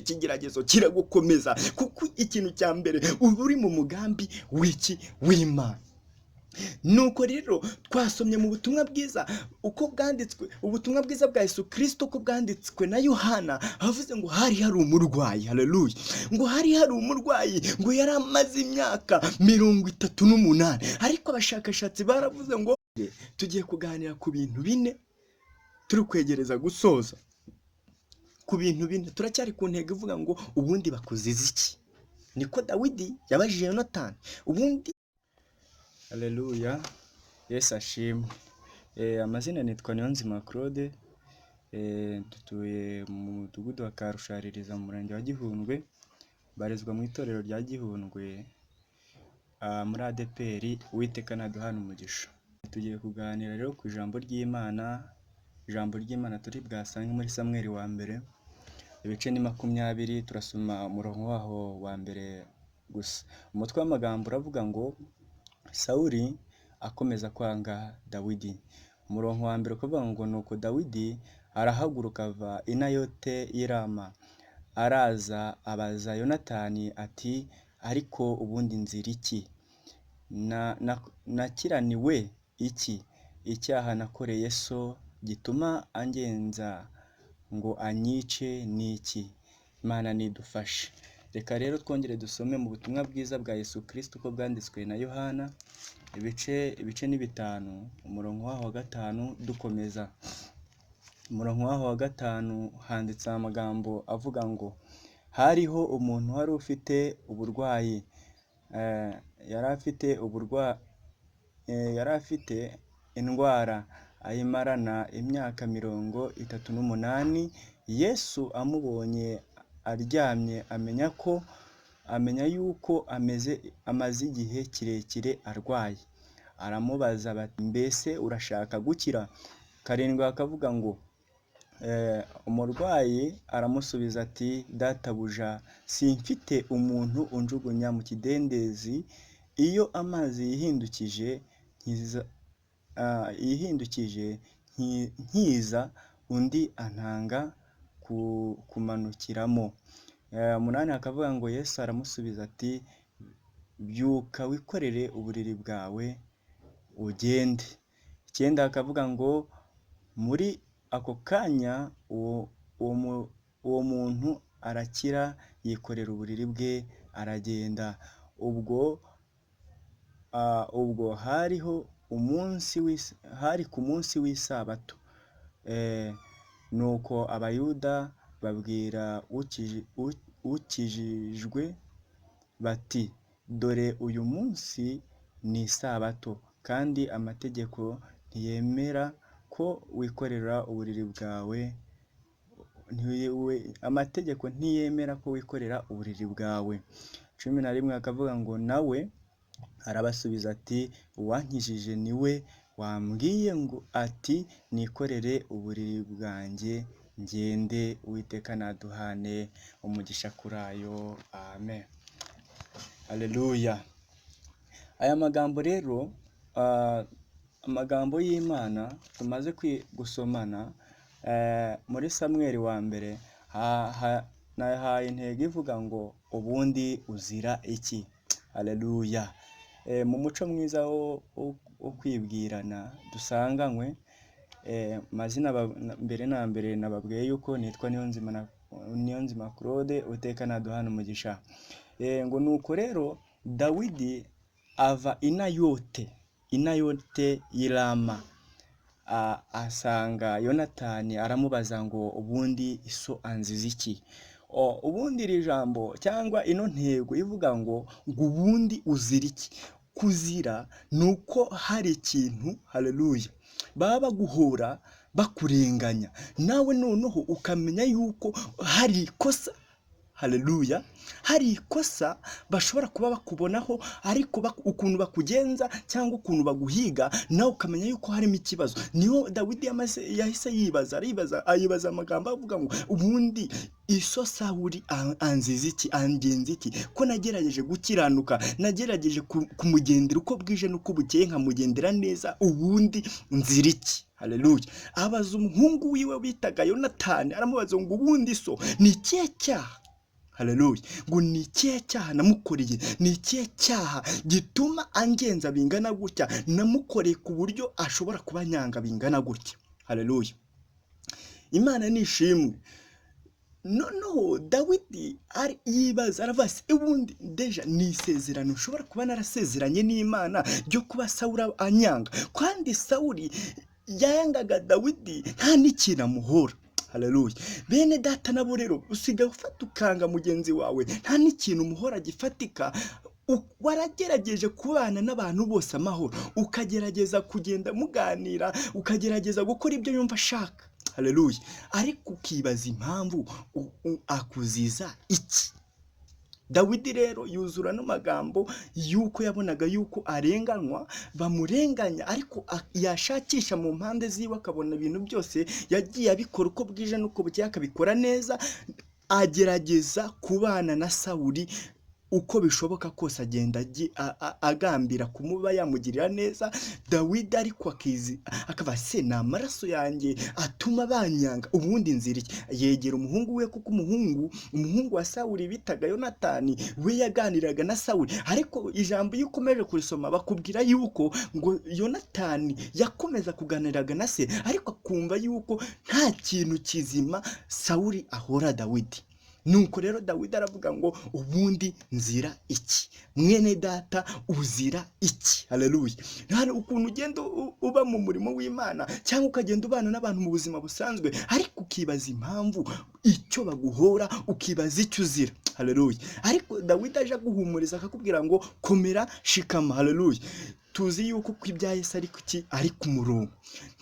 Ikigeragezo kiragukomeza, kuko ikintu cya mbere uba uri mu mugambi w'iki? W'Imana. Nuko rero twasomye mu butumwa bwiza uko bwanditswe, ubutumwa bwiza bwa Yesu Kirisito uko bwanditswe na Yohana, havuze ngo hari hari umurwayi. Haleluya! Ngo hari hari umurwayi, ngo yari amaze imyaka 38. Ariko abashakashatsi baravuze ngo tugiye kuganira ku bintu bine, turi kwegereza gusoza ku bintu bine. Turacyari ku ntego ivuga ngo ubundi bakuziza iki? Niko Dawidi yabajije Yonatani ubundi. Haleluya, Yesu ashimwe. Amazina nitwa Niyonzima Claude, dutuye mu mudugudu wa Karushaririza mu murenge wa Gihundwe, mbarizwa mu itorero rya Gihundwe, muri ADEPR. Uwiteka naduhane umugisha. Tugiye kuganira rero ku ijambo ry'Imana, ijambo ry'Imana turi bwasange muri Samweli wa mbere, ibice ni 20, turasoma umurongo waho wa mbere gusa. Umutwe w'amagambo uravuga ngo Sawuli akomeza kwanga Dawidi. Umurongo wa mbere ukavuga ngo nuko Dawidi arahaguruka ava i Nayote y'i Rama, araza abaza Yonatani ati: "Ariko ubundi nzira iki? Nakiraniwe iki? Icyaha nakoreye so gituma angenza ngo anyice ni iki?" Imana nidufashe. Reka rero twongere dusome mu butumwa bwiza bwa Yesu Kristo uko bwanditswe na Yohana, ibice ni 5, umurongo waho wa 5 dukomeza. Umurongo waho wa 5 handitse amagambo avuga ngo hariho umuntu wari ufite uburwayi, yari afite indwara ayimarana imyaka 38. Yesu amubonye aryamye amenya yuko amaze igihe kirekire arwaye, aramubaza bati: "Mbese urashaka gukira?" 7 akavuga ngo umurwayi aramusubiza ati: "Databuja, simfite umuntu unjugunya mu kidendezi iyo amazi yihindukije nkiza, undi antanga kumanukiramo." 8 akavuga ngo Yesu aramusubiza ati: "Byuka wikorere uburiri bwawe ugende." 9 akavuga ngo muri ako kanya uwo muntu arakira, yikorera uburiri bwe aragenda. Ubwo hari ku munsi w'isabato. Nuko Abayuda babwira ukijijwe bati: "Dore uyu munsi ni isabato, kandi amategeko ntiyemera ko wikorera uburiri bwawe, amategeko ntiyemera ko wikorera uburiri bwawe." 11 akavuga ngo nawe arabasubiza ati: "Uwankijije ni we wambwiye ngo ati nikorere uburiri bwanjye ngende." Uwiteka naduhane umugisha kuri ayo, amen. Haleluya. Aya magambo rero, amagambo y'Imana tumaze gusomana muri Samweli wa mbere, nahaye intego ivuga ngo ubundi uzira iki? Haleluya. Mu muco mwiza wo kwibwirana dusanganywe amazina, mbere na mbere nababwiye yuko nitwa Niyonzima Claude. Uwiteka naduhane umugisha. Ngo nuko rero Dawidi ava i Nayote y'i Rama, asanga Yonatani, aramubaza ngo ubundi iso anziza iki? Ubundi iri jambo cyangwa ino ntego ivuga ngo ubundi uzira iki? Kuzira ni uko hari ikintu, haleluya, baba baguhora bakurenganya, nawe noneho ukamenya yuko hari ikosa, haleluya, hari ikosa bashobora kuba bakubonaho, ariko ukuntu bakugenza cyangwa ukuntu baguhiga, nawe ukamenya yuko harimo ikibazo. Niho Dawidi yahise yibaza, aribaza, ayibaza amagambo avuga ngo ubundi iso Sawuli anziza iki, angenza iki, ko nagerageje gukiranuka, nagerageje kumugendera uko bwije n'uko bukeye, nkamugendera neza, ubundi nzira iki? Haleluya. Abaza umuhungu wiwe bitaga Yonatani, aramubaza ngo ubundi so ni ikihe cyaha? Haleluya. Ngo ni ikihe cyaha namukoreye? Ni ikihe cyaha gituma angenza bingana gutya? Namukoreye ku buryo ashobora kuba anyanga bingana gutya. Haleluya. Imana nishimwe. Noneho Dawidi yibaza, aravuga ati ubundi déjà ni isezerano nshobora kuba narasezeranye n'Imana ryo kuba Sawuli anyanga, kandi Sawuli yangaga Dawidi nta n'ikintu amuhora. Haleluya. Bene data nabo rero usigaye ufata ukanga mugenzi wawe nta n'ikintu umuhora gifatika. Waragerageje kubana n'abantu bose amahoro, ukagerageza kugenda muganira, ukagerageza gukora ibyo yumva ashaka. Haleluya. Ariko ukibaza impamvu akuziza iki. Dawidi rero yuzura n'amagambo y'uko yabonaga yuko arenganywa, bamurenganya, ariko yashakisha mu mpande ziwe akabona ibintu byose yagiye abikora uko bwije n'uko bukeye, akabikora neza, agerageza kubana na Sawuli uko bishoboka kose, agenda agambira kumuba yamugirira neza. Dawidi ariko akizi akaba se ni amaraso yanjye atuma banyanga, ubundi nzira iki? Yegera umuhungu we, kuko umuhungu wa Sawuli bitaga Yonatani, we yaganiraga na Sawuli. Ariko ijambo iyo ukomeje kurisoma bakubwira yuko ngo Yonatani yakomeza kuganiraga na se, ariko akumva yuko nta kintu kizima Sawuli ahora Dawidi. Nuko rero Dawidi aravuga ngo ubundi nzira iki? Mwene data uzira iki? Haleluya. Hari ukuntu ugenda uba mu murimo w'Imana cyangwa ukagenda ubana n'abantu mu buzima busanzwe, ariko ukibaza impamvu icyo baguhora, ukibaza icyo uzira. Haleluya. Ariko Dawidi aje aguhumuriza akakubwira ngo komera, shikama. Haleluya. Tuzi yuko ko ibya Yesu ari kuki ari ku murongo,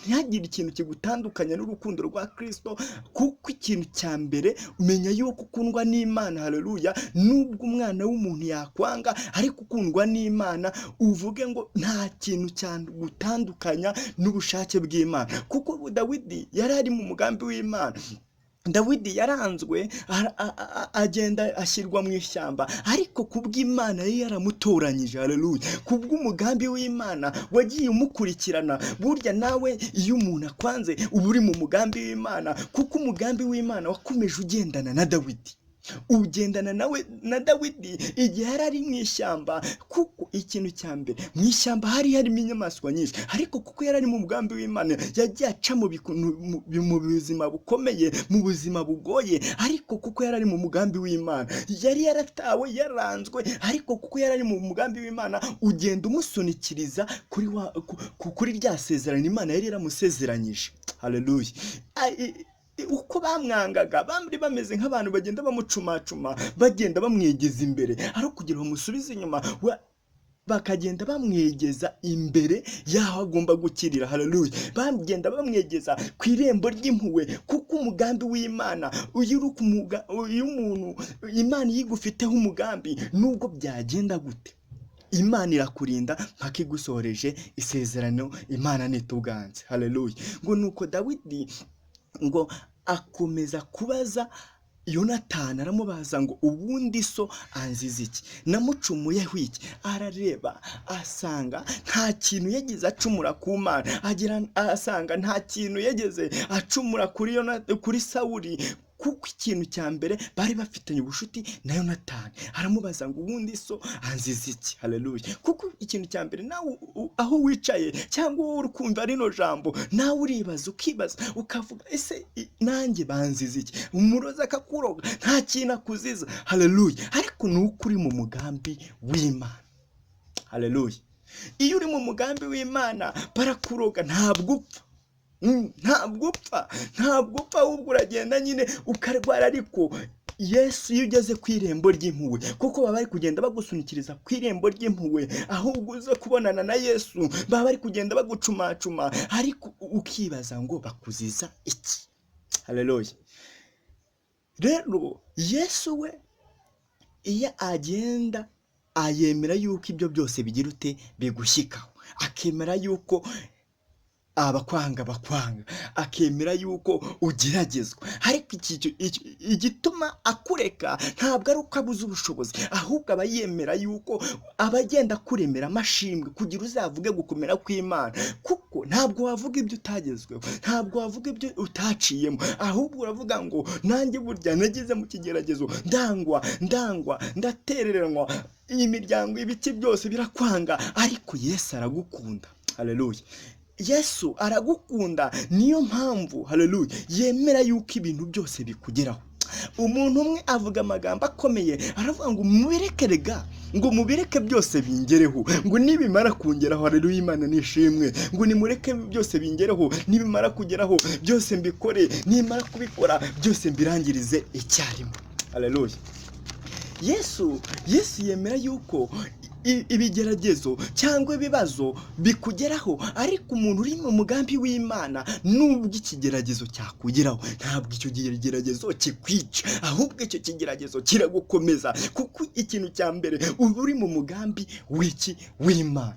ntihagire ikintu kigutandukanya n'urukundo rwa Kristo, kuko ikintu cya mbere umenya yuko ukundwa n'Imana. Haleluya. Nubwo umwana w'umuntu yakwanga, ariko ukundwa n'Imana, uvuge ngo nta kintu cyagutandukanya n'ubushake bw'Imana, kuko Dawidi yari ari mu mugambi w'Imana. Dawidi yaranzwe, agenda ashyirwa mu ishyamba, ariko kubw'Imana yari yaramutoranyije. Haleluya. Kubw'umugambi w'Imana wagiye umukurikirana. Burya nawe iyo umuntu akwanze uba uri mu mugambi w'Imana, kuko umugambi w'Imana wakomeje ugendana na Dawidi, ugendana nawe na Dawidi igihe yari ari mu ishyamba. Kuko ikintu cya mbere mu ishyamba hari harimo inyamaswa nyinshi, ariko kuko yari ari mu mugambi w'Imana yagiye aca mu buzima bukomeye, mu buzima bugoye, ariko kuko yari ari mu mugambi w'Imana, yari yaratawe, yaranzwe, ariko kuko yari ari mu mugambi w'Imana ugenda umusunikiriza kuri rya sezerano Imana yari yaramusezeranyije. Haleluya. Uko bamwangaga bari bameze nk'abantu bagenda bamucumacuma, bagenda bamwegeza imbere, ari ukugira bamusubize inyuma, bakagenda bamwegeza imbere y'aho agomba gukirira. Haleluya. Bagenda bamwegeza ku irembo ry'impuhwe, kuko umugambi w'Imana iyo umuntu Imana yigufiteho umugambi, nubwo byagenda gute Imana irakurinda mpaka igusohoreje isezerano. Imana nituganze. Haleluya. Ngo nuko Dawidi ngo akomeza kubaza Yonatani, aramubaza ngo ubundi so anziza iki? Namucumuyeho iki? Arareba asanga nta kintu yageze acumura ku Mana, asanga nta kintu yageze acumura kuri Sawuli, kuko ikintu cya mbere bari bafitanye ubucuti na Yonatani. Aramubaza ngo ubundi so anziza iki? Haleluya. Kuko ikintu cya mbere nawe aho wicaye cyangwa wowe uri kumva rino jambo, nawe uribaza, ukibaza ukavuga ese nanjye banziza iki? Umurozi akakuroga nta kintu akuziza. Haleluya. Ariko ni uko uri mu mugambi w'Imana. Haleluya. Iyo uri mu mugambi w'Imana barakuroga ntabwo upfa. Ntabwo upfa, ntabwo upfa, ahubwo uragenda nyine ukarwara. Ariko Yesu iyo ugeze ku irembo ry'impuhwe, kuko baba bari kugenda bagusunikiriza ku irembo ry'impuhwe, ahubwo uze kubonana na Yesu, baba bari kugenda bagucumacuma, ariko ukibaza ngo bakuziza iki? Haleluya. Rero Yesu we iyo agenda ayemera yuko ibyo byose bigira ute bigushyikaho, akemera yuko abakwanga bakwanga, akemera yuko ugeragezwa. Ariko igituma akureka ntabwo ari uko abuze ubushobozi, ahubwo aba yemera yuko aba agenda akuremera amashimwe kugira uzavuge gukomera kw'Imana. Kuko Kuko ntabwo wavuga ibyo utagezweho, ntabwo wavuga ibyo utaciyemo, ahubwo uravuga ngo nanjye burya nageze mu kigeragezo, ndangwa, ndangwa, ndatereranwa, iyi miryango, ibiki byose birakwanga, ariko Yesu aragukunda. Haleluya. Yesu aragukunda, niyo mpamvu, haleluya, yemera yuko ibintu byose bikugeraho. Umuntu umwe avuga amagambo akomeye, aravuga ngo mubireke rega, ngo mubireke byose bingereho, ngo nibimara kungeraho, haleluya, Imana nishimwe, ngo nimureke byose bingereho, nibimara kugeraho byose mbikore, nimara kubikora byose mbirangirize icyarimwe. Haleluya. Yesu yemera yuko ibigeragezo cyangwa ibibazo bikugeraho, ariko umuntu uri mu mugambi w'Imana, nubwo ikigeragezo cyakugeraho, ntabwo icyo kigeragezo kikwica, ahubwo icyo kigeragezo kiragukomeza, kuko ikintu cya mbere uba uri mu mugambi w'iki? W'Imana.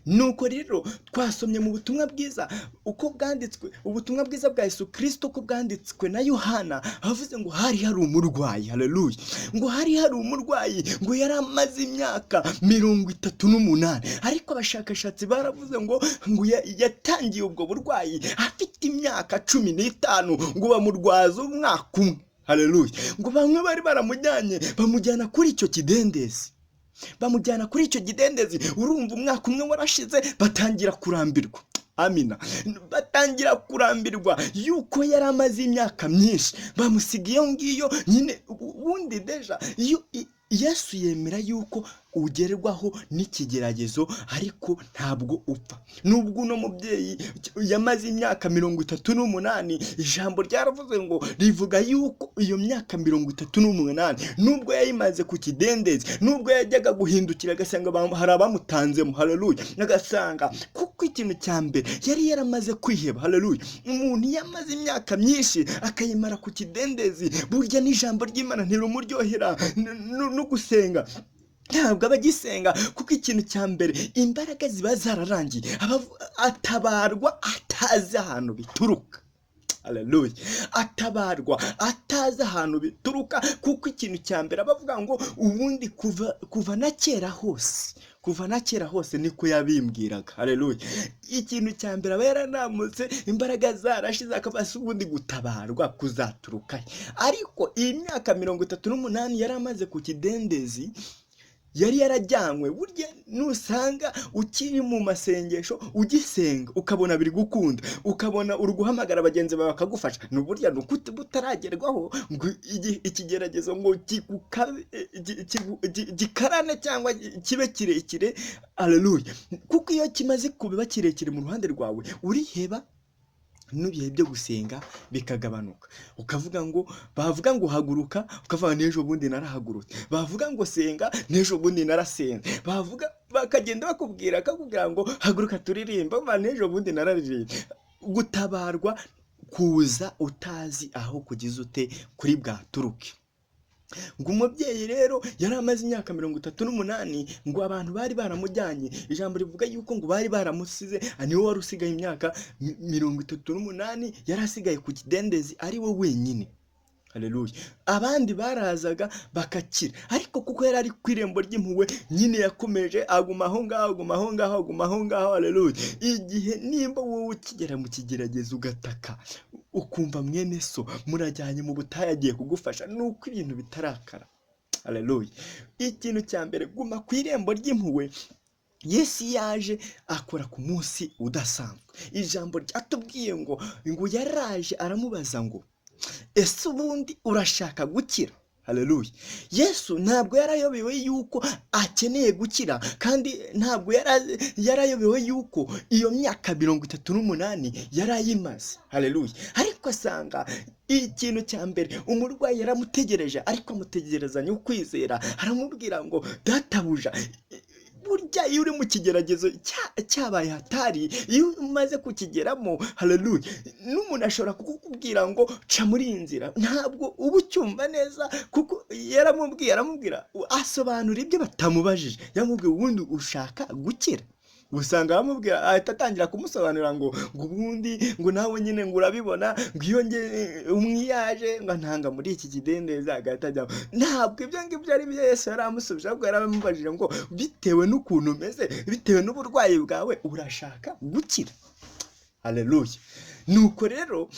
Nuko rero twasomye mu butumwa bwiza uko bwanditswe, ubutumwa bwiza bwa Yesu Kristo uko bwanditswe na Yohana, avuze ngo hari hari umurwayi, haleluya, ngo hari hari umurwayi, ngo yari amaze imyaka 38, ariko abashakashatsi baravuze ngo yatangiye ubwo burwayi afite imyaka 15, ngo bamurwaza umwaka umwe, haleluya, ngo bamwe bari baramujyanye bamujyana kuri icyo kidendezi, bamujyana kuri icyo kidendezi, urumva umwaka umwe warashize, batangira kurambirwa, amina, batangira kurambirwa yuko yari amaze imyaka myinshi, bamusiga iyo ngiyo nyine. Ubundi deja iyo Yesu yemera yuko ugerwaho n'ikigeragezo, ariko ntabwo upfa. Nubwo uno mubyeyi yamaze imyaka 38, ijambo ryaravuze ngo rivuga yuko iyo myaka 38 nubwo yayimaze ku kidendezi, nubwo yajyaga guhindukira agasanga hari abamutanzemo, haleluya, agasanga kuko ikintu cya mbere yari yaramaze kwiheba, haleluya. Umuntu yamaze imyaka myinshi akayimara ku kidendezi, burya n'ijambo ry'Imana ntirumuryohera, no gusenga ntabwo aba agisenga, kuko ikintu cya mbere imbaraga ziba zararangiye, atabarwa atazi ahantu bituruka, haleluya, atabarwa atazi ahantu bituruka, kuko ikintu cya mbere abavuga ngo ubundi kuva na kera hose, kuva na kera hose niko yabimbwiraga, haleluya. Ikintu cya mbere aba yaranamutse, imbaraga zarashize, akaba asa ubundi gutabarwa kuzaturuka. Ariko iyi myaka 38 yari amaze ku kidendezi, yari yarajyanywe. Burya nusanga ukiri mu masengesho ugisenga ukabona biri gukunda, ukabona uri guhamagara bagenzi bawe bakagufasha, ni burya ni uko utaragerwaho ngo ikigeragezo ngo gikarane cyangwa kibe kirekire, haleluya. Kuko iyo kimaze kuba kirekire mu ruhande rwawe, uriheba n'ibihe byo gusenga bikagabanuka, ukavuga ngo bavuga ngo haguruka, ukavuga n'ejo bundi narahagurutse, bavuga ngo senga, n'ejo bundi narasenze, bavuga bakagenda bakubwira akakubwira ngo haguruka turirimba, n'ejo bundi nararirimba. Gutabarwa kuza utazi aho kugeza ute kuri bwaturuke. Ngo umubyeyi rero yari amaze imyaka 38, ngo abantu bari baramujyanye, ijambo rivuga yuko ngo bari baramusize, niwe wari usigaye imyaka 38, yari asigaye ku kidendezi ari we wenyine, haleluya. Abandi barazaga bakakira, ariko kuko yari ari ku irembo ry'impuhwe nyine yakomeje aguma aho ngaho, aguma aho ngaho, aguma aho ngaho, haleluya. Igihe nimba wowe ukigera mu kigeragezo ugataka, ukumva mwene so murajyanye mu butayu agiye kugufasha, nuko ibintu bitarakara, haleluya. Ikintu cya mbere, guma ku irembo ry'impuhwe. Yesu yaje akora ku munsi udasanzwe. Ijambo ryatubwiye ngo yaraje aramubaza ngo ese ubundi urashaka gukira? Haleluya. Yesu ntabwo yarayobewe yuko akeneye gukira, kandi ntabwo yarayobewe yuko iyo myaka 38 yarayimaze, haleluya. Ariko asanga ikintu cya mbere umurwayi yaramutegereje, ariko amutegerezanya ukwizera, aramubwira ngo databuja. Burya iyo uri mu kigeragezo cyabaye hatari, iyo umaze kukigeramo, haleluya, n'umuntu ashobora kukubwira ngo ca muri iyi nzira, ntabwo uba ucyumva neza, kuko yaramubwiye, aramubwira, asobanura ibyo batamubajije, yaramubwiye ubundi ushaka gukira. Usanga bamubwira, ahita atangira kumusobanurira ngo ubundi ngo nawe nyine ngo urabibona, ngo iyo nge umwiyaje ngo antanga muri iki kidendezi agahita ajyamo. Ntabwo ibyo ngibyo ari byo Yesu yari amusubije, ahubwo yari amubajije ngo bitewe n'ukuntu umeze, bitewe n'uburwayi bwawe, urashaka gukira? Haleluya. Nuko rero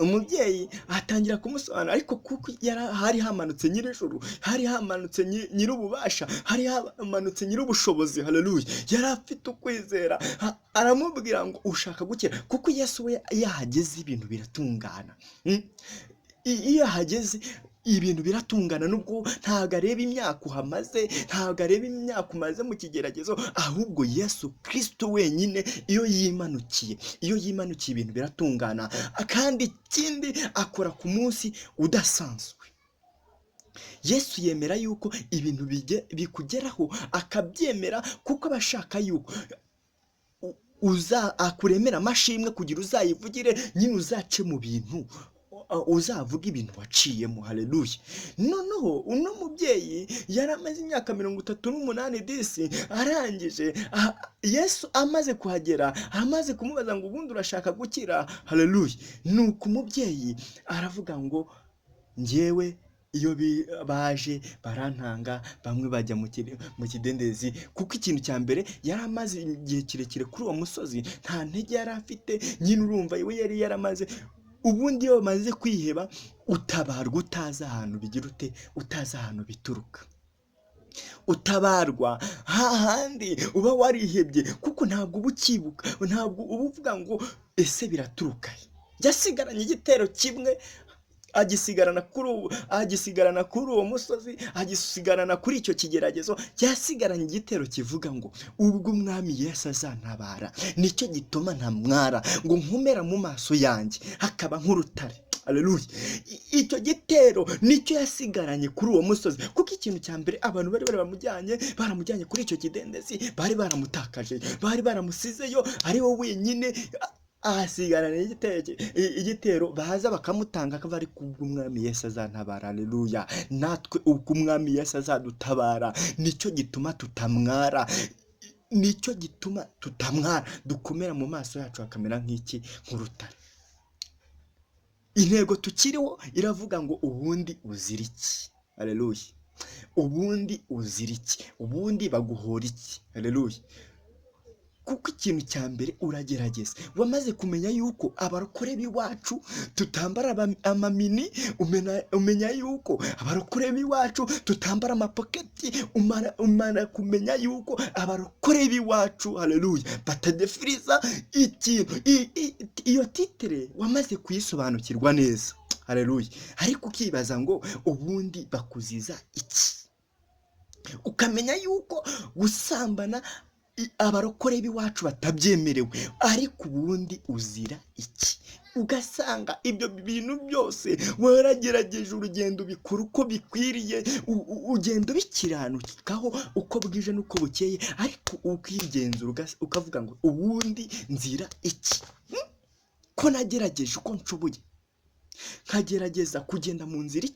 umubyeyi atangira kumusobanura, ariko kuko hari hamanutse nyir'ijuru, hari hamanutse nyir'ububasha, hari hamanutse nyir'ubushobozi. Haleluya. Yari afite ukwizera, aramubwira ngo ushaka gukira, kuko Yesu we yahageze ibintu biratungana. Iyo ahageze ibintu biratungana, nubwo ntabwo areba imyaka uhamaze, ntabwo areba imyaka umaze mu kigeragezo, ahubwo Yesu Kristo wenyine iyo yimanukiye, iyo yimanukiye ibintu biratungana. Kandi ikindi akora ku munsi udasanzwe. Yesu yemera yuko ibintu bikugeraho akabyemera, kuko aba ashaka yuko akuremera amashimwe kugira uzayivugire nyine, uzace mu bintu, uzavuga ibintu waciyemo. Haleluya. Noneho uno mubyeyi yari amaze imyaka 38 disi, arangije Yesu amaze kuhagera, amaze kumubaza ngo ubundi urashaka gukira? Haleluya. Nuko umubyeyi aravuga ngo njyewe iyo baje barantanga, bamwe bajya mu kidendezi, kuko ikintu cya mbere yari amaze igihe kirekire kuri uwo musozi, nta ntege yari afite nyine, urumva we yari yaramaze. Ubundi iyo bamaze kwiheba utabarwa utazi ahantu bigira ute, utazi ahantu bituruka, utabarwa hahandi uba warihebye, kuko ntabwo uba ukibuka, ntabwo uba uvuga ngo ese biraturuka he? Yasigaranye igitero kimwe, agisigarana kuri uwo musozi, agisigarana kuri icyo kigeragezo, yasigaranye igitero kivuga ngo ubwo umwami Yesu azantabara, nicyo gituma ntamwara, ngo nkomera mu maso yanjye hakaba nk'urutare. Haleluya. Icyo gitero nicyo yasigaranye kuri uwo musozi, kuko ikintu cya mbere abantu bari baramujyanye kuri icyo kidendezi, bari baramutakaje, bari baramusizeyo ari we wenyine, ahasigarana igitero, baza bakamutanga akaba ari kubw'umwami Yesu azantabara. Haleluya. Natwe ubwo umwami Yesu azadutabara, nicyo gituma tutamwara, nicyo gituma tutamwara, dukomera mu maso yacu hakamera nk'iki, nk'urutare. Intego tukiriho iravuga ngo ubundi uzira iki? Haleluya. Ubundi uzira iki? Ubundi baguhora iki? Haleluya. Kuko ikintu cya mbere uragerageza, wamaze kumenya yuko abarokore b'iwacu tutambara amamini, umenya yuko abarokore b'iwacu tutambara amapoketi, umara kumenya yuko abarokore b'iwacu, haleluya, batadefiriza ikintu. Iyo titire wamaze kuyisobanukirwa neza. Haleluya. Ariko ukibaza ngo ubundi bakuziza iki? Ukamenya yuko gusambana abarokore b'iwacu batabyemerewe, ariko ubundi uzira iki? Ugasanga ibyo bintu byose waragerageje, urugendo ubikora uko bikwiriye, ugenda ubikiranukaho uko bwije n'uko bukeye, ariko ukigenzura ukavuga ngo ubundi nzira iki? Ko nagerageje uko nshoboye, nkagerageza kugenda mu nzira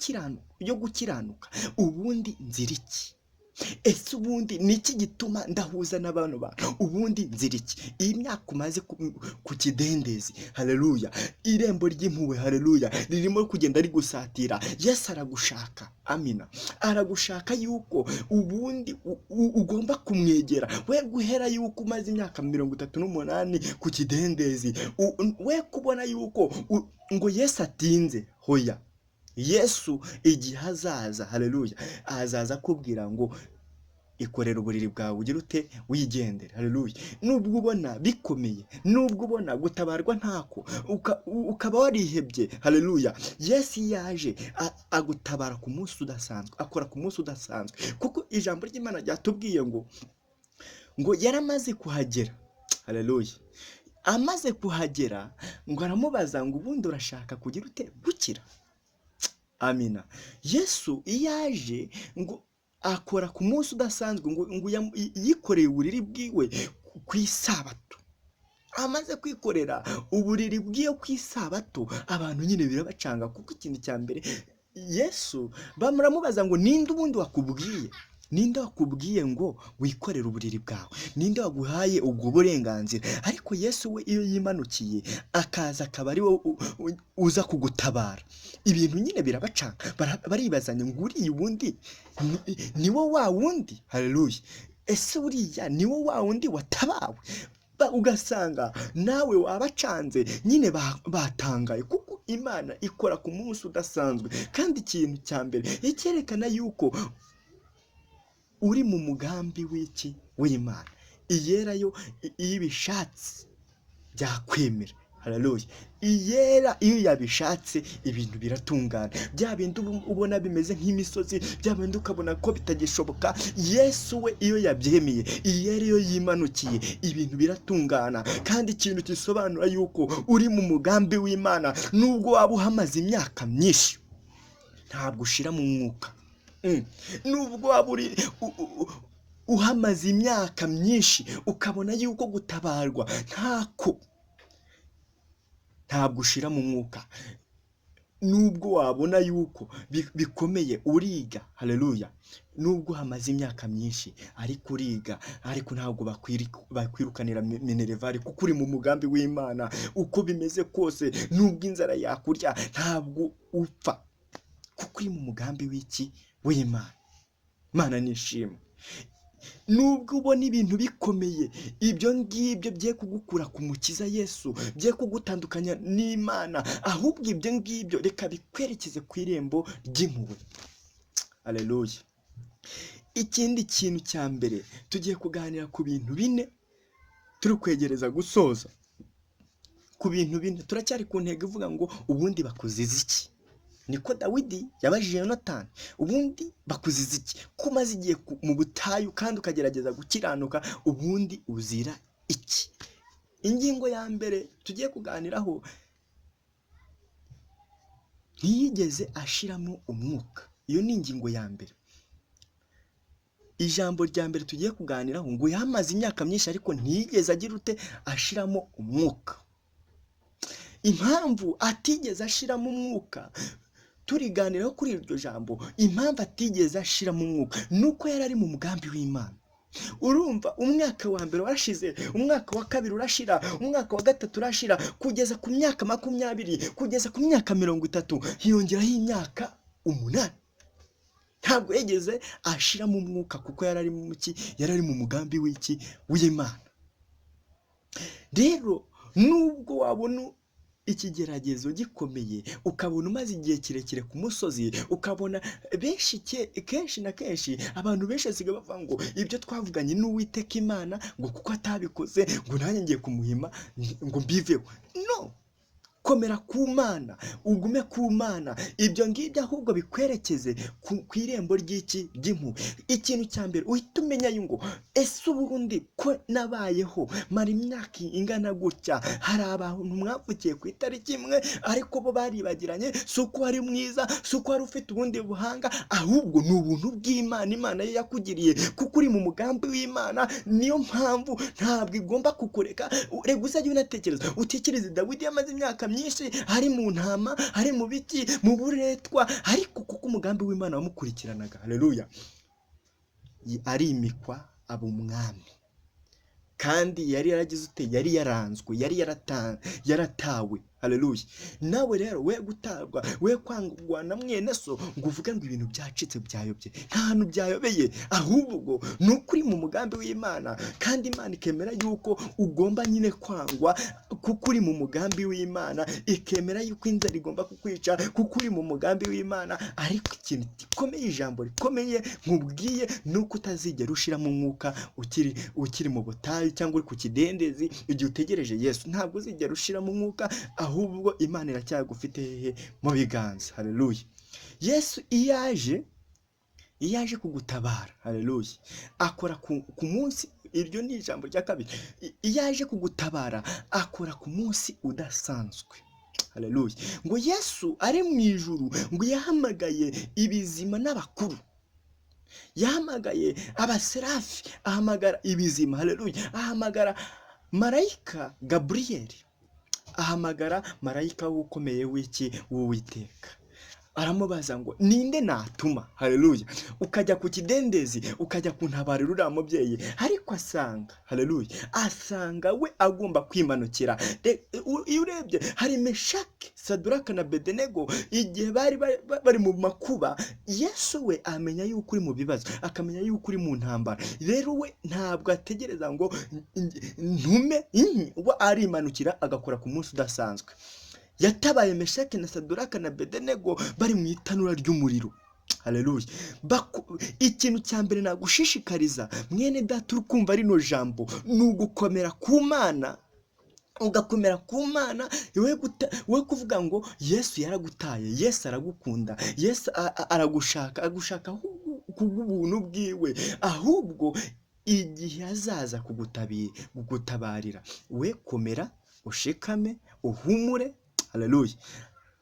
yo gukiranuka, ubundi nzira iki? Ese ubundi ni iki gituma ndahuza n'abantu bantu? Ubundi nzira iki? Iyi myaka umaze ku kidendezi, haleluya, irembo ry'impuhwe, haleluya, ririmo kugenda rigusatira. Yesu aragushaka, amina, aragushaka yuko ubundi ugomba kumwegera. We guhera yuko umaze imyaka 38 ku kidendezi, we kubona yuko ngo Yesu atinze, hoya. Yesu igihe azaza, haleluya, azaza akubwira ngo ikorera uburiri bwawe ugira ute, wigendere. Haleluya. Nubwo ubona bikomeye, nubwo ubona gutabarwa ntako, ukaba warihebye, haleluya, Yesu yaje agutabara ku munsi udasanzwe, akora ku munsi udasanzwe, kuko ijambo ry'Imana ryatubwiye ngo yaramaze kuhagera. Haleluya. Amaze kuhagera ngo aramubaza ngo ubundi urashaka kugira ute, gukira? Amina. Yesu iyo aje ngo akora ku munsi udasanzwe, ngo yikoreye uburiri bwiwe ku isabato. Amaze kwikorera uburiri bwiwe ku isabato, abantu nyine birabacanga, kuko ikintu cya mbere Yesu bamuramubaza ngo ninde ubundi wakubwiye Ninde wakubwiye ngo wikorere uburiri bwawe? Ninde waguhaye ubwo burenganzira? Ariko Yesu we iyo yimanukiye akaza akaba ari we uza kugutabara, ibintu nyine birabacanga, baribazanya ngo uriya ubundi ni wo wa wundi? Haleluya! Ese uriya ni wo wa wundi watabawe? Ugasanga nawe wabacanze nyine, batangaye kuko Imana ikora ku munsi udasanzwe. Kandi ikintu cya mbere icyerekana yuko uri mu mugambi w'iki? W'Imana. Iyera yo iyo ibishatse byakwemera. Haleluya! Iyera iyo yabishatse ibintu biratungana. Bya bindi ubona bimeze nk'imisozi, bya bindi ukabona ko bitagishoboka, Yesu we iyo yabyemeye, iyera iyo yimanukiye, ibintu biratungana. Kandi ikintu gisobanura yuko uri mu mugambi w'Imana, nubwo waba uhamaze imyaka myinshi, ntabwo ushira mu mwuka. Nubwo waba uri uhamaze imyaka myinshi, ukabona yuko gutabarwa ntako, ntabwo ushira mu mwuka. Nubwo wabona yuko bikomeye, uriga. Haleluya! Nubwo hamaze imyaka myinshi ariko uriga, ariko ntabwo bakwirukanira minerval, kuko uri mu mugambi w'Imana. Uko bimeze kose, nubwo inzara yakurya, ntabwo upfa, kuko uri mu mugambi w'iki? W'Imana. Imana nishimwe. Nubwo ubona ibintu bikomeye, ibyo ngibyo bye kugukura ku Mukiza Yesu, bye kugutandukanya n'Imana, ahubwo ibyo ngibyo reka bikwerekeze ku irembo ry'impuhwe. Haleluya! Ikindi kintu cya mbere, tugiye kuganira ku bintu bine, turi kwegereza gusoza ku bintu bine. Turacyari ku ntego ivuga ngo ubundi bakuziza iki? Niko Dawidi yabajije Yonatani, ubundi bakuziza iki? Ko umaze igihe mu butayu kandi ukagerageza gukiranuka, ubundi uzira iki? Ingingo ya mbere tugiye kuganiraho, ntiyigeze ashiramo umwuka. Iyo ni ingingo ya mbere. Ijambo rya mbere tugiye kuganiraho ngo yamaze imyaka myinshi ariko ntiyigeze agira ute? Ashiramo umwuka. Impamvu atigeze ashiramo umwuka, turiganiraho kuri iryo jambo, impamvu atigeze ashiramo umwuka ni uko yari ari mu mugambi w'Imana. Urumva, umwaka wa mbere warashize, umwaka wa kabiri urashira, umwaka wa gatatu urashira, kugeza ku myaka 20, kugeza ku myaka 30, hiyongeraho imyaka 8. Ntabwo yigeze ashiramo umwuka kuko yari ari mu ki? Yari ari mu mugambi w'iki? W'Imana. Rero nubwo wabona ikigeragezo gikomeye, ukabona umaze igihe kirekire ku musozi, ukabona benshi kenshi na kenshi abantu benshi basigaye bavuga ngo ibyo twavuganye n'Uwiteka Imana, ngo kuko atabikoze, ngo nanjye ngiye kumuhima ngo mbiveho. No, komera ku Mana, ugume ku Mana, ibyo ngibyo ahubwo bikwerekeze ku irembo ry'iki? Ry'impuhwe. Ikintu cya mbere uhita umenya ngo ese ubundi ko nabayeho mara imyaka ingana gutya, hari abantu mwavukiye ku itariki imwe ariko bo baribagiranye, si uko wari mwiza, si uko wari ufite ubundi buhanga, ahubwo ni ubuntu bw'Imana, Imana yo yakugiriye kuko uri mu mugambi w'Imana. Niyo mpamvu ntabwo igomba kukureka. Reka uzajye unatekereza, utekereze Dawidi yamaze imyaka myinshi ari mu ntama, ari mu biti, mu buretwa, ariko kuko umugambi w'Imana wamukurikiranaga, haleluya, arimikwa aba umwami. Kandi yari yaragize ute? Yari yaranzwe, yari yaratawe. Haleluya! Nawe rero we gutabwa, we kwangwa na mwene so ngo uvuge ngo ibintu byacitse byayobye. Nta hantu byayobeye, ahubwo ni ukuri mu mugambi w'Imana, kandi Imana ikemera yuko ugomba nyine kwangwa kuko uri mu mugambi w'Imana, ikemera yuko inzara igomba kukwica kuko uri mu mugambi w'Imana. Ariko ikintu gikomeye, ijambo rikomeye nkubwiye, ni uko utazigera ushiramo umwuka ukiri mu butayu cyangwa uri ku kidendezi igihe utegereje Yesu. Ntabwo uzigera ushiramo umwuka, ahubwo Imana iracyagufite hehe? Mu biganza. Haleluya! Yesu iyo aje kugutabara, haleluya, akora ku munsi. Iryo ni ijambo rya kabiri. Iyo aje kugutabara akora ku munsi udasanzwe. Haleluya! Ngo Yesu ari mu ijuru, ngo yahamagaye ibizima n'abakuru, yahamagaye abaserafi, ahamagara ibizima, haleluya, ahamagara marayika Gaburiyeli, ahamagara marayika w'ukomeye w'iki? W'Uwiteka. Aramubaza ngo ninde natuma? Haleluya. Ukajya ku kidendezi, ukajya kuntabarira uriya mubyeyi, ariko asanga, haleluya, asanga we agomba kwimanukira. Iyo urebye hari Meshaki, Saduraka na Bedenego, igihe bari bari mu makuba, Yesu we amenya yuko uri mu bibazo, akamenya yuko uri mu ntambara. Rero we ntabwo ategereza ngo ntume, we arimanukira agakora ku munsi udasanzwe. Yatabaye Meshaki na Saduraka na Bedenego bari mu itanura ry'umuriro. Haleluya. Ikintu cya mbere nagushishikariza mwene data uri kumva rino jambo ni ugukomera ku Mana, ugakomera ku Mana, we kuvuga ngo Yesu yaragutaye. Yesu aragukunda, Yesu aragushaka, agushaka kubw'ubuntu bwiwe. Ahubwo igihe azaza kugutabarira, we komera, ushikame, uhumure. Haleluya.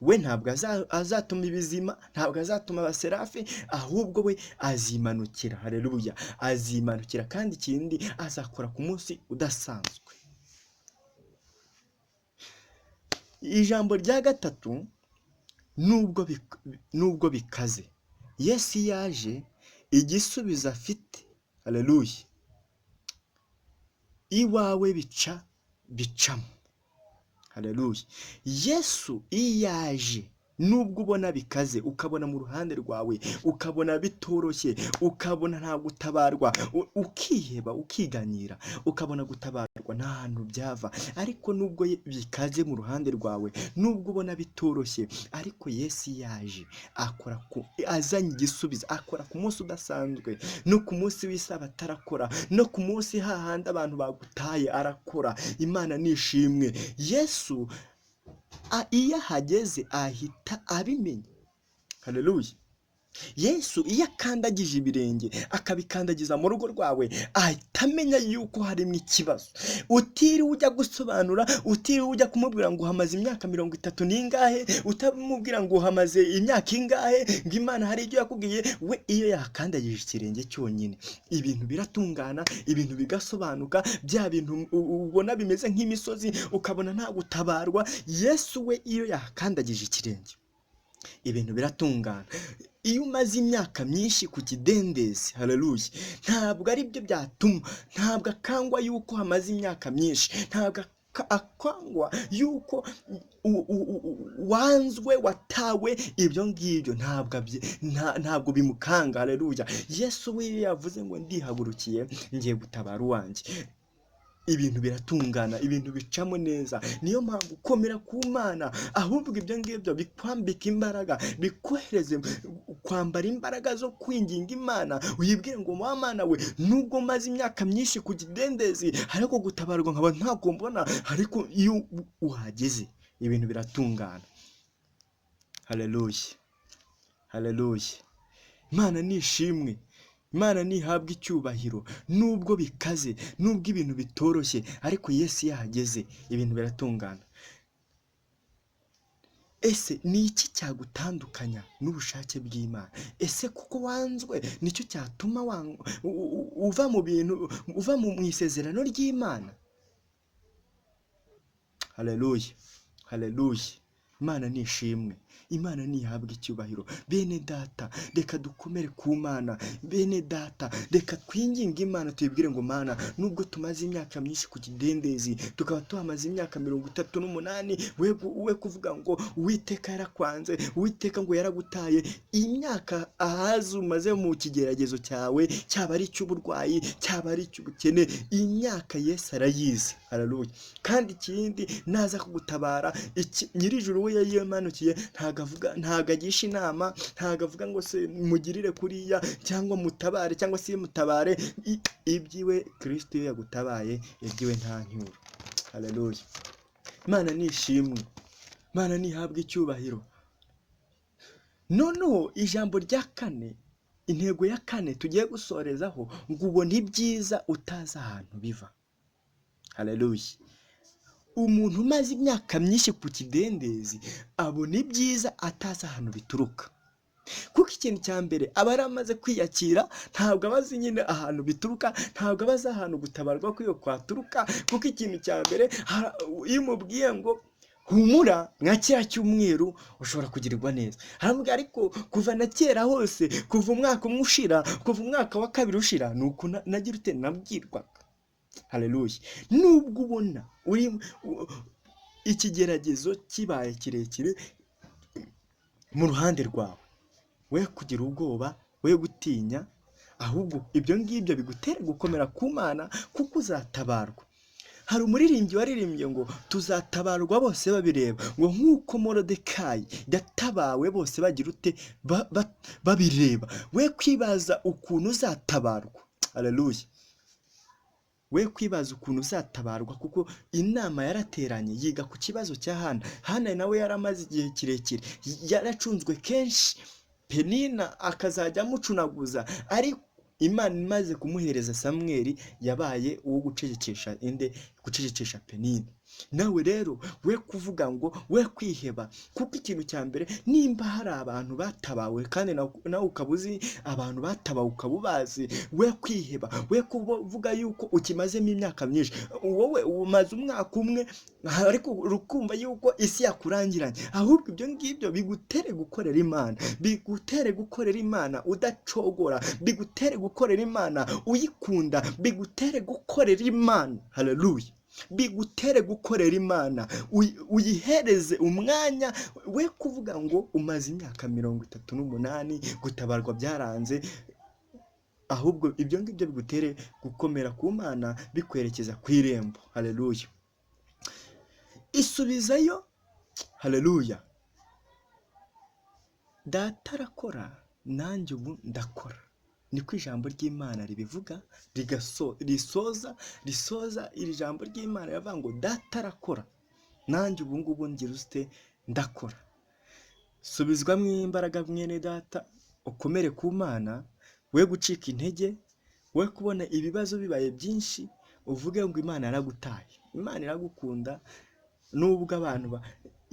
We ntabwo azatuma ibizima, ntabwo azatuma abaserafi, ahubwo we azimanukira. Haleluya, azimanukira. Kandi ikindi azakora ku munsi udasanzwe. Ijambo rya gatatu, nubwo bikaze, Yesu yaje igisubizo afite. Haleluya. Iwawe bicamo. Haleluya. Yesu iyo yaje, nubwo ubona bikaze, ukabona mu ruhande rwawe, ukabona bitoroshye, ukabona nta gutabarwa, ukiheba, ukiganyira, ukabona gutabarwa nta hantu byava, ariko nubwo bikaze mu ruhande rwawe, nubwo ubona bitoroshye, ariko Yesu yaje akora azanye igisubizo, akora ku munsi udasanzwe, no ku munsi w'isabato arakora, no ku munsi hahandi abantu bagutaye arakora. Imana nishimwe. Yesu iyo ahageze ahita abimenya. Haleluya. Yesu iyo akandagije ibirenge akabikandagiza mu rugo rwawe, ahita amenya yuko harimo ikibazo. Utiriwe ujya gusobanura, utiriwe ujya kumubwira ngo uhamaze imyaka 30 n'ingahe, utamubwira ngo uhamaze imyaka ingahe, ngo Imana hari ibyo yakubwiye. We iyo yakandagije ikirenge cyonyine, ibintu biratungana, ibintu bigasobanuka, bya bintu ubona bimeze nk'imisozi ukabona nta gutabarwa. Yesu we iyo yakandagije ikirenge, ibintu biratungana. Iyo umaze imyaka myinshi ku kidendezi, haleluya, ntabwo ari byo byatuma, ntabwo akangwa yuko hamaze imyaka myinshi, ntabwo akangwa yuko wanzwe, watawe, ibyo ngibyo ntabwo bimukanga. Haleluya. Yesu we yavuze ngo ndihagurukiye ngiye gutabara uwanjye, ibintu biratungana, ibintu bicamo neza. Niyo mpamvu komera ku Mana, ahubwo ibyo ngibyo bikwambika imbaraga, bikohereze kwambara imbaraga zo kwinginga Imana. Uyibwire ngo wa Mana we, nubwo maze imyaka myinshi ku kidendezi, ariko gutabarwa nkaba ntabwo mbona, ariko iyo uhageze ibintu biratungana. Haleluya, haleluya. Imana nishimwe, Imana ntihabwe icyubahiro. Nubwo bikaze, nubwo ibintu bitoroshye, ariko Yesu yahageze ibintu biratungana. Ese ni iki cyagutandukanya n'ubushake bw'Imana? Ese kuko wanzwe nicyo cyatuma uva mu bintu, uva mu isezerano ry'Imana? Haleluya, haleluya. Imana nishimwe, Imana ntihabwe icyubahiro. Bene data, reka dukomere ku Mana. Bene data, reka twinginge Imana, tuyibwire ngo Mana, nubwo tumaze imyaka myinshi ku kidendezi, tukaba tuhamaze imyaka 38, we kuvuga ngo Uwiteka yarakwanze, Uwiteka ngo yaragutaye. Iyi myaka ahazi umaze mu kigeragezo cyawe, cyaba ari icy'uburwayi, cyaba ari icy'ubukene, iyi myaka Yesu arayizi. Haleluya. Kandi ikindi, naza kugutabara, Nyir'ijuru we yamanukiye, ntabwo agisha inama, ntabwo avuga ngo se mugirire kuriya cyangwa mutabare cyangwa se mutabare. Ibyiwe Kristo iyo yagutabaye, ibyiwe nta nkuru. Haleluya. Imana nishimwe, Imana ntihabwe icyubahiro. Noneho ijambo rya kane, intego ya kane tugiye gusorezaho, ngo ubone ibyiza utazi ahantu biva. Haleluya. Umuntu umaze imyaka myinshi ku kidendezi abona ibyiza atazi ahantu bituruka. Kuko ikintu cya mbere aba yaramaze kwiyakira, ntabwo aba azi nyine ahantu bituruka, ntabwo aba azi ahantu gutabarwa kw'iyo kwaturuka. Kuko ikintu cya mbere, iyo umubwiye ngo Humura, nka kiriya cyumweru ushobora kugirirwa neza. Aramubwira, ariko kuva na kera hose, kuva umwaka umwe ushira, kuva umwaka wa kabiri ushira, ni uku nagira ute, nabwirwaga. Haleluya. Nubwo ubona uri ikigeragezo kibaye kirekire mu ruhande rwawe, we kugira ubwoba, we gutinya, ahubwo ibyo ngibyo bigutere gukomera ku Mana, kuko uzatabarwa. Hari umuririmbyi waririmbye ngo tuzatabarwa bose babireba, ngo nk'uko Morodekayi yatabawe bose bagira ute, babireba. We kwibaza ukuntu uzatabarwa. Haleluya. We kwibaza ukuntu uzatabarwa, kuko inama yarateranye yiga ku kibazo cya Hana. Hana nawe yaramaze igihe kirekire, yaracunzwe kenshi, Penina akazajya amucunaguza, ariko Imana imaze kumuhereza Samweli yabaye uwo gucecekesha inde, gucecekesha Penina. Nawe rero we kuvuga ngo we kwiheba, kuko ikintu cya mbere, nimba hari abantu batabawe kandi nawe ukaba uzi abantu batabawe, ukaba ubazi, we kwiheba, we kuvuga yuko ukimazemo imyaka myinshi. Wowe umaze umwaka umwe ariko ukumva yuko isi yakurangiranye. Ahubwo ibyo ngibyo bigutere gukorera Imana, bigutere gukorera Imana udacogora, bigutere gukorera Imana uyikunda, bigutere gukorera Imana. Haleluya. Bigutere gukorera Imana, uyihereze umwanya. We kuvuga ngo umaze imyaka 38 gutabarwa byaranze, ahubwo ibyo ngibyo bigutere gukomera ku Mana, bikwerekeza ku irembo. Haleluya. Isubizayo. Haleluya. Data arakora, nanjye ubu ndakora. Niko ijambo ry'Imana ribivuga, risoza iri jambo ry'Imana riravuga ngo data arakora, nanjye ubu ngubu ngira ute, ndakora. Subizwamo imbaraga mwene data, ukomere ku Mana, we gucika intege, we kubona ibibazo bibaye byinshi uvuge ngo Imana yaragutaye. Imana iragukunda, nubwo abantu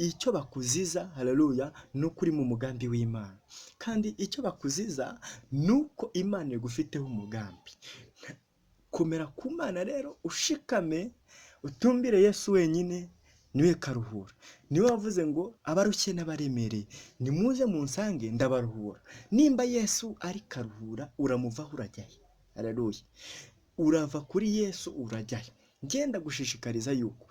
icyo bakuziza, haleluya, ni uko uri mu mugambi w'Imana. Kandi icyo bakuziza ni uko Imana igufiteho umugambi. Komera ku Mana rero, ushikame, utumbire Yesu wenyine, niwe karuhura. Niwe wavuze ngo abarushye n'abaremereye nimuze munsange ndabaruhura. Nimba Yesu ari karuhura, uramuvaho urajyahe? Haleluya. Urava kuri Yesu urajyahe? Ngenda gushishikariza yuko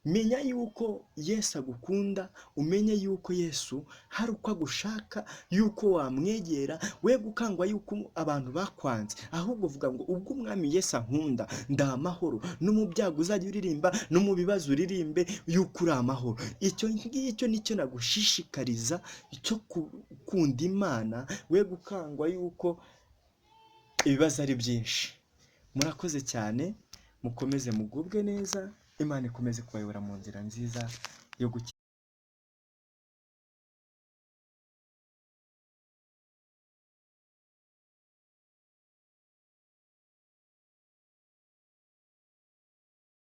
menya yuko Yesu agukunda, umenye yuko Yesu hari uko agushaka, yuko wamwegera, we gukangwa yuko abantu bakwanze, ahubwo uvuga ngo ubwo umwami Yesu ankunda ndi amahoro. No mu byago uzajya uririmba, no mu bibazo uririmbe yuko uri amahoro. Icyo ngicyo nicyo nagushishikariza, cyo gukunda Imana, we gukangwa yuko ibibazo ari byinshi. Murakoze cyane, mukomeze mugubwe neza, Imana ikomeze kubayobora mu nzira nziza yo gukira.